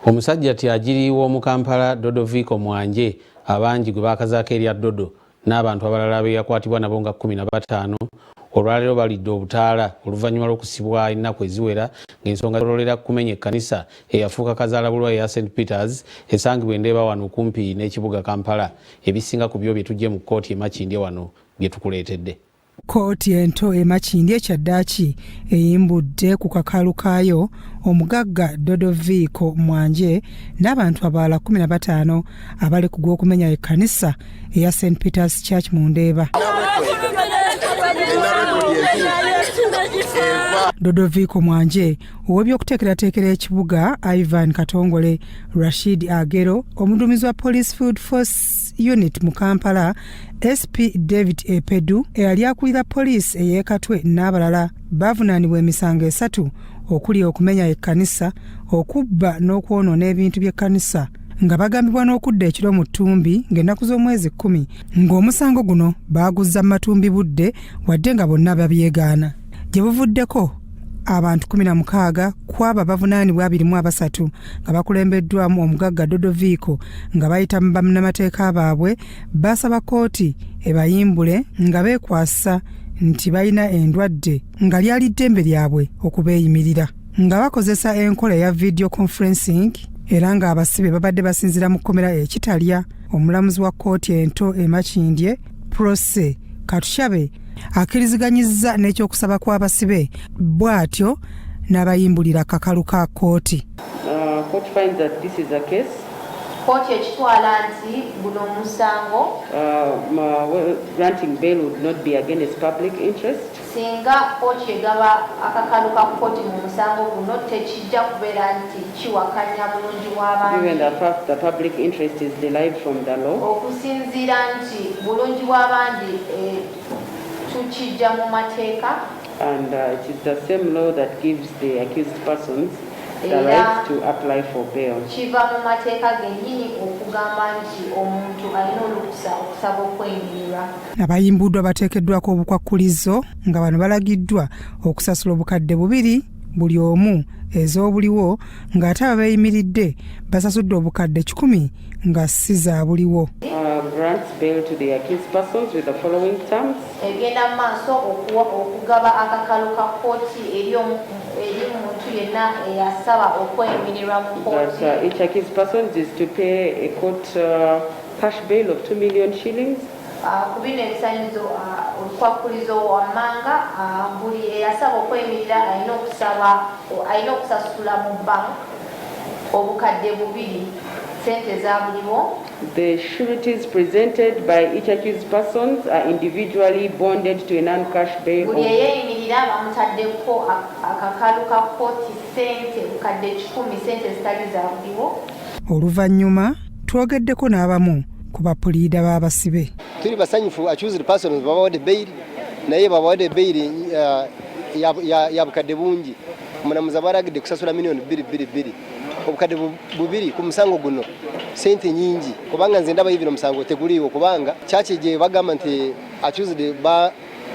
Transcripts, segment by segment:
Omusajja tyagiri w'omu Kampala Dodoviiko Mwanje, abangi gwe baakazaako erya Dodo, n'abantu abalala be yakwatibwa nabo nga 15, olwaleero balidde obutaala oluvannyuma lw'okusibwa ennaku eziwera ng'ensonga zololera kumenya ekkanisa eyafuuka kazaalabulwa eya St Peters esangibwa Endeeba wano okumpi n'ekibuga Kampala. Ebisinga ku byo bye tujje mu kkooti e Makindye wano bye tukuleetedde. Kkooti ento e Makindye kyaddaaki eyimbudde ku kakalu kaayo omugagga Dodoviiko Mwanje n'abantu abalala 15 abali ku gw'okumenya ekkanisa eya St Peters Church mu Ndeeba. Dodoviiko Mwanje, ow'ebyokuteekerateekera ekibuga Ivan Katongole, Rashid Agero, omuduumizi wa Police Field Force Unit mu Kampala, SP David Epedu eyali akulira poliisi ey'e Katwe n'abalala bavunaanibwa emisango esatu okuli okumenya ekkanisa, okubba n'okwonoona ebintu by'ekkanisa, nga bagambibwa n'okudda ekiro mu ttumbi ng'ennaku z'omwezi 10, ng'omusango guno baaguzza mu matumbi budde, wadde nga bonna babyegaana. Gye buvuddeko abantu 16 ku abo abavunaanibwa 23 nga bakulembeddwamu omugagga Dodoviiko, nga bayita mu bannamateeka baabwe, basaba kkooti ebayimbule nga beekwasa nti balina endwadde, nga lyali ddembe lyabwe okubeeyimirira nga bakozesa enkola eya video conferencing, era ng'abasibe babadde basinziira mu kkomera ekitalya. Omulamuzi wa kkooti ento e Makindye, Prossy Katushabe, akkiriziganyizza n'ekyokusaba kw'abasibe, bw'atyo n'abayimbulira kakalu ka kkooti. Court finds that this is a case Kkooti ekitwala nti guno omusango well, granting bail would not be against public interest. Singa kkooti egaba akakalu ka kkooti mu musango guno, tekijja kubeera nti kiwakanya bulungi Given bw'abantu. the fact the public interest is derived from the law, Okusinziira nti bulungi bw'abangi tukijja mu mateeka, and it is the same law that gives the accused persons the Era right to apply for bail. kiva mu mateeka gennyini okugamba nti omuntu alina olukusa okusaba okweyimirirwa. Abayimbuddwa bateekeddwako obukwakkulizo, nga bano balagiddwa okusasula 2000 buli omu ez'obuliwo, ng'ate ababeeyimiridde basasudde 100,000 nga si za buliwo. Grants bail to the accused persons with the following terms. Egenda mu maaso okugaba akakalu ka kkooti eri muntu yenna eyasaba okweyimirirwa mu That kkooti. Each accused person is to pay a court cash bail of 2 million shillings. Ku bino ebisanyizo, olukwakkulizo wammanga, buli eyasaba okweyimirira alina okusasula mu bank 2000, sente eza buliwo. The sureties presented by each accused persons are individually bonded to a non-cash bail Buli of eyeeyimirira bamutaddeko akakalu ka kkooti, sente 100,000, sente zitali za buliwo. Oluvannyuma twogeddeko n'abamu ku bapuliida b'abasibe. Tuli basanyufu, accused persons babawadde bail, naye babawadde bail ya bukadde bungi. Omulamuzi abalagidde kusasula miliyoni 222. 2000 ku musango guno sente nyingi, kubanga nze ndaba ibino omusango teguliiwo, kubanga church gye bagamba nti accused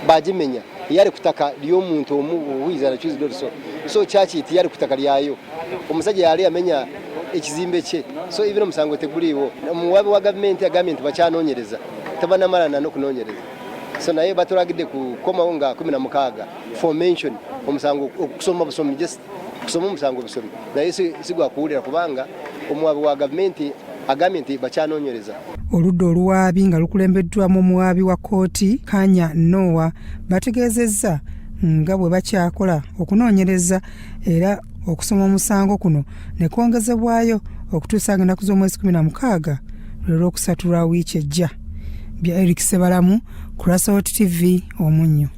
bagimenya yali ku ttaka ly'omuntu omu who is an accused also. So church tiyali ku ttaka lyayo, omusajja yali amenya ekizimbe kye. So even omusango teguliiwo. Omuwabi wa gavumenti agambye nti bakyanoonyereza, tebanamala n'okunoonyereza. So naye batulagidde kukomawo nga 16 for mention omusango, okusoma busomi, just kusoma omusango busomi, naye si gwakuwulira, kubanga omuwabi wa gavumenti agambye nti bakyanoonyereza. Oludda oluwaabi nga lukulembeddwamu omuwaabi wa kkooti Kanya Noah bategeezezza nga bwe bakyakola okunoonyereza, era okusoma omusango kuno ne kwongezebwayo okutuusa nga ennaku z'omwezi 16, lwe lwokusatu lwa wiiki ejja. Bya Eric Sebalamu ku Rasot TV Omunnyo.